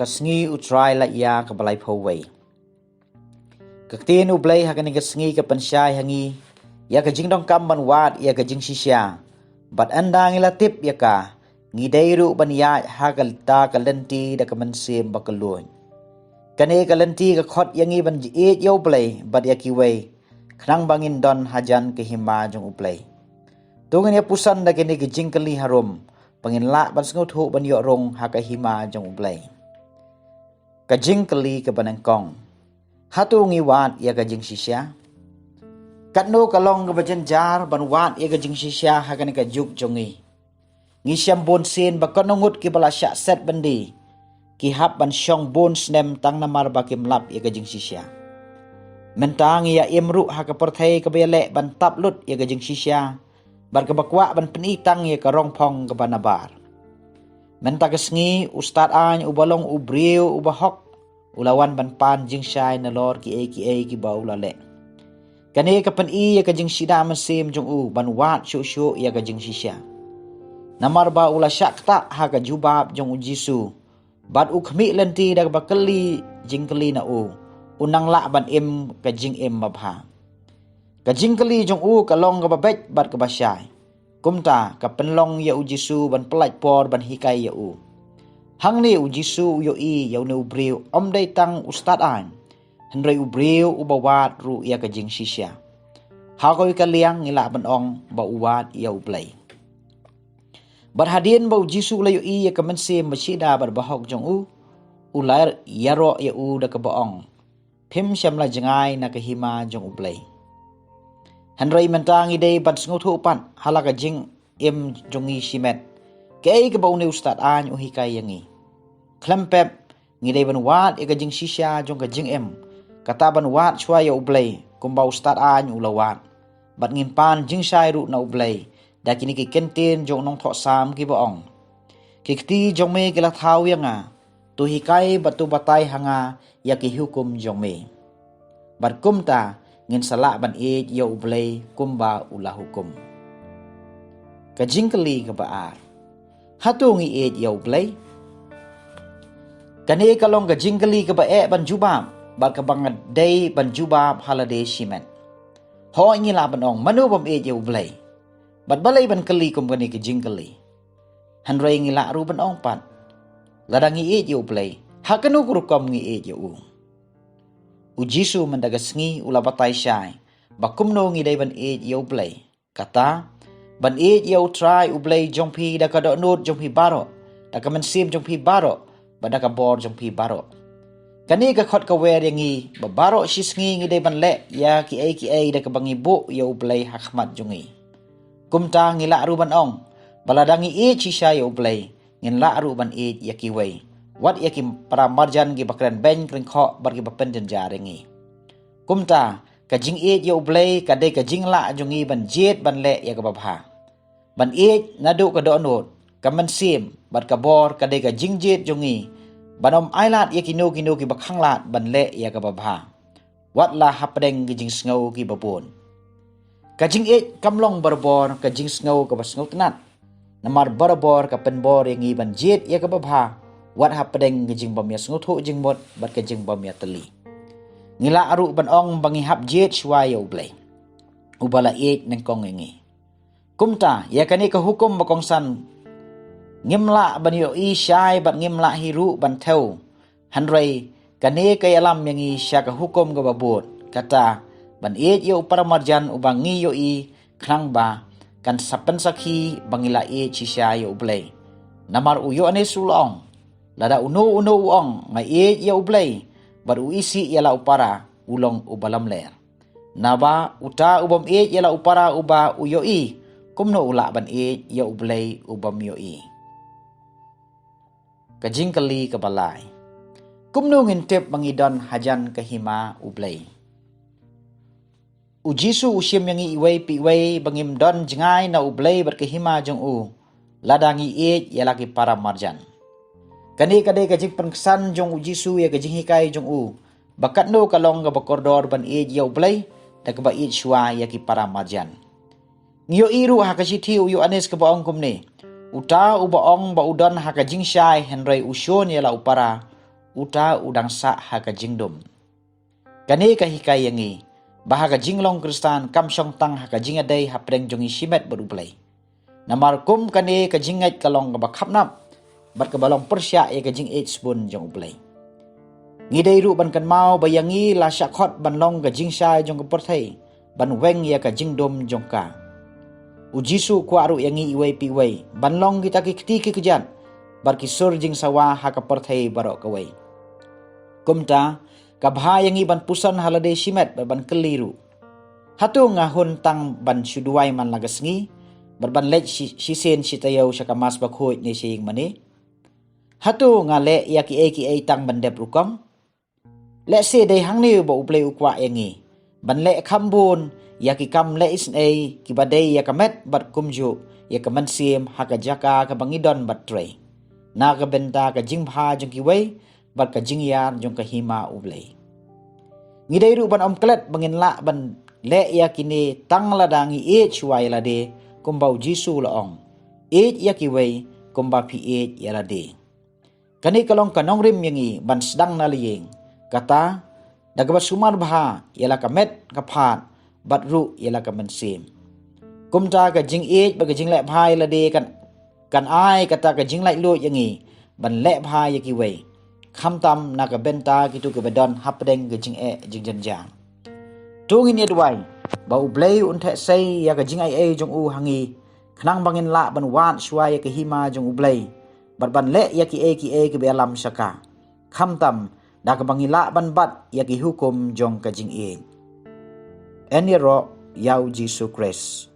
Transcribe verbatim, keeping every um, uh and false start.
Ka sngi U Trai la ïa ka ba laiphew wei. Ka ktien U Blei ha kane ka sngi ka pynshai ha ngi ïa ka jingdonkam ban wad ïa ka jingshisha. Bad ynda ngi la tip ïa ka, ngi dei ruh ban ïaid ha kata ka lynti da ka mynsiem ba kylluid. Kane ka lynti ka khot ïa ngi ban ïeit ïa U Blei bad ïa kiwei, khnang ba ngin don hajan ka hima jong U Blei. To ngin ïa puson da kine ki jingkylli harum ba ngin lah ban sngewthuh ban ïoh rung ha ka hima jong U Blei. Ka jingkylli kaba nyngkong: Hato ngi wad ïa ka jingshisha? Katno ka long kaba jynjar ban wad ïa ka jingshisha ha kane ka juk jong ngi. Ngi shem bun sien ba katno ngut kiba la shah set byndi ki hap ban shong bun snem tang namar ba kim lap ïa ka jingshisha. Mynta ngi ïa im ruh ha ka pyrthei kaba ïaleh ban tap lut ïa ka jingshisha bad kaba kwah ban pyni tang ïa ka rongphong kaba nabar. Mynta ka sngi u stad aiñ uba long u briew uba hok u la wan ban pan jingshai nalor kiei kiei kiba u la leh. Kane ka pyni ïa ka jingshida mynsiem jong u ban wad shuh shuh ïa ka jingshisha. Namar ba u la shah ktah ha ka jubab jong U Jisu bad u khmih lynti da kaba kylli jingkylli na u, u nang lah ban im ka jingim babha. Ka jingkylli jong u ka long kaba beit bad kaba shai. Kumta ka pynlong ïa U Jisu ban pyllait por ban hikai ïa u. Hangne U Jisu u ïohi ïa une u briew ym dei tang u stad aiñ, hynrei u briew uba wad ruh ïa ka jingshisha. Ha kawei ka liang ngi lah ban ong ba u wad ïa U Blei. Bad hadien ba U Jisu u la ïohi ïa ka mynsiem ba shida bad ba hok jong u, u la ïaroh ïa u da kaba ong: Phim shym la jngai na ka hima jong U Blei. Hynrei mynta ngi dei ban sngewthuh pat ha la ka jingim jong ngi shimet kaei kaba une u stad aiñ u hikai ïa ngi. Khlem pep, ngi dei ban wad ïa ka jingshisha jong ka jingim, kata ban wad shuwa ïa U Blei kumba u stad aiñ u la wad. Bad ngin pan jingshai ruh na U Blei da kine ki kyntien jong u nongthoh Salm kiba ong: Ki kti jong me ki la thaw ïa nga, to hikai bad to batai ha nga ïa ki hukum jong me. Bad kumta ngin sa lah ban ïeit ïa U Blei kumba u la hukum. Ka jingkylli kaba ar: Hato ngi ïeit ïa U Blei? Kane ka long ka jingkylli kaba eh ban jubab bad kaba nga dei ban jubab ha lade shimet. Hooid, ngi lah ban ong, mano bym ïeit ïa U Blei? Bad balei ban kylli kum kane ka jingkylli? Hynrei ngi lah ruh ban ong pat, lada ngi ïeit ïa U Blei, ha kano ka rukom ngi ïeit ïa u? U Jisu mynta ka sngi u la batai shai ba kumno ngi dei ban ïeit ïa U Blei. Kata, ban ïeit ïa U Trai U Blei jong phi da ka dohnud jong phi baroh, da ka mynsiem jong phi baroh, bad da ka bor jong phi baroh. Kane ka khot ka wer ïa ngi ba baroh shi sngi ngi dei ban leh ïa kiei kiei da kaba ngi buh ïa U Blei ha khmat jong ngi. Kumta ngi lah ruh ban ong ba lada ngi ïeit shisha ïa U Blei, ngin lah ruh ban ïeit ïa kiwei, wat ïa ki para marjan kiba kren beiñ kren khoh bad kiba pynjynjar ïa ngi. Kumta, ka jingïeit ïa U Blei ka dei ka jinglah jong ngi ban jied ban leh ïa kaba bha. Ban ïeit naduh ka dohnud, ka mynsiem bad ka bor ka dei ka jingjied jong ngi ban ym ailad ïa kino kino kiba khanglad ban leh ïa kaba bha, wat la hapdeng ki jingsngew kiba bun. Ka jingïeit kam long barabor ka jingsngew kaba sngewtynnat. Namar barabor ka pynbor ïa ngi ban jied ïa kaba bha, wat hapdeng ka jingbym ïa sngewthuh jingmut bad ka jingbym ïa tylli. Ngi lah ruh ban ong ba ngi hap jied shuwa ïa U Blei, uba la ïeit nyngkong ïa ngi. Kumta, ïa kane ka hukum ba kongsan: Ngim lah ban ïohi shai bad ngim lah hi ruh ban thew. Hynrei kane ka ïalam ïa ngi sha ka hukum kaba bud, kata, ban ïeit ïa u para marjan uba ngi ïohi, khnang ba kan sa pynsakhi ba ngi la ïeit shisha ïa U Blei. Namar u Ïoannis u la ong: Lada uno uno u ong, nga ïeit ïa U Blei, bad u isih ïa la u para, u long uba lamler. Naba uta u bym ïeit ïa la u para uba u ïohi, kumno u lah ban ïeit ïa U Blei u bym ïohi? Ka jingkylli kaba lai: Kumno ngin tip ba ngi don hajan ka hima U Blei? U Jisu u shim ïa ngi iwei pa iwei ba ngim don jngai na U Blei bad ka hima jong u, lada ngi ïeit ïa la ki para marjan. Kane ka dei ka jingpynksan jong U Jisu ïa ka jinghikai jong u ba katno ka long kaba kordor ban ïeit ïa U Blei da kaba ïeit shuwa ïa ki para marjan. Ngi ïohi ruh ha ka shithi u Ïoannis kaba ong kumne: Uta uba ong ba u don ha ka jingshai hynrei u shun ïa la u para, uta u dang sah ha ka jingdum. Kane ka hikai ïa ngi ba ha ka jinglong Khristan kam shong tang ha ka jingïadei hapdeng jong ngi shimet bad U Blei. Namar kum kane ka jingngeit ka long kaba khapnap bad kaba long pyrshah ïa ka jingïeit sbun jong U Blei. Ngi dei ruh ban kynmaw ba ïa ngi la shah khot ban long ka jingshai jong ka pyrthei, ban weng ïa ka jingdum jong ka. U Jisu u kwah ruh ïa ngi iwei pa iwei ban long kita ki kti ki kjat bad ki sur jingsawa ha ka pyrthei baroh kawei. Kumta, ka bha ïa ngi ban puson ha lade shimet bad ban kylli ruh: Hato nga hun tang ban shu duwai man la ka sngi bad ban leit shi- shisien shi taïew sha ka Mass Bakhuid ne sha ïing mane? Hato nga leh ïa kiei kiei tang ban dep rukom? Lehse dei hangne ba U Blei u kwah ïa ngi ban leh kham bun ïa ki kam leh isynei kiba dei ïa ka met bad kumjuh ïa ka mynsiem ha ka jaka kaba ngi don bad trei, na ka bynta ka jingbha jong kiwei bad ka jingïar jong ka hima U Blei. Ngi dei ruh ban ym klet ba ngin lah ban leh ïa kine tang lada ngi ïeit shuwa ïa lade, kumba U Jisu u la ong: Ïeit ïa kiwei kumba phi ïeit ïa lade. Kane ka long ka nongrim ïa ngi ban sdang na la ïing, kata da kaba sumar bha ïa la ka met ka phad bad ruh ïa la ka mynsiem. Kumta ka jingïeit bad ka jingleh bha ïa lade kan, kan ai kata ka jinglaitluid ïa ngi ban leh bha ïa kiwei, khamtam na ka bynta kito kiba don hapdeng ka jingeh jingjynjar. To ngin ïa duwai ba U Blei un theh sei ïa ka jingaiei jong u ha ngi, khnang ba ngin lah ban wad shuwa ïa ka hima jong U Blei bad ban leh ïa kiei kiei kiba ïalam sha ka, khamtam da kaba ngi lah ban bat ïa ki hukum jong ka jingïeit. Yn ïaroh ïa U Jisu Khrist.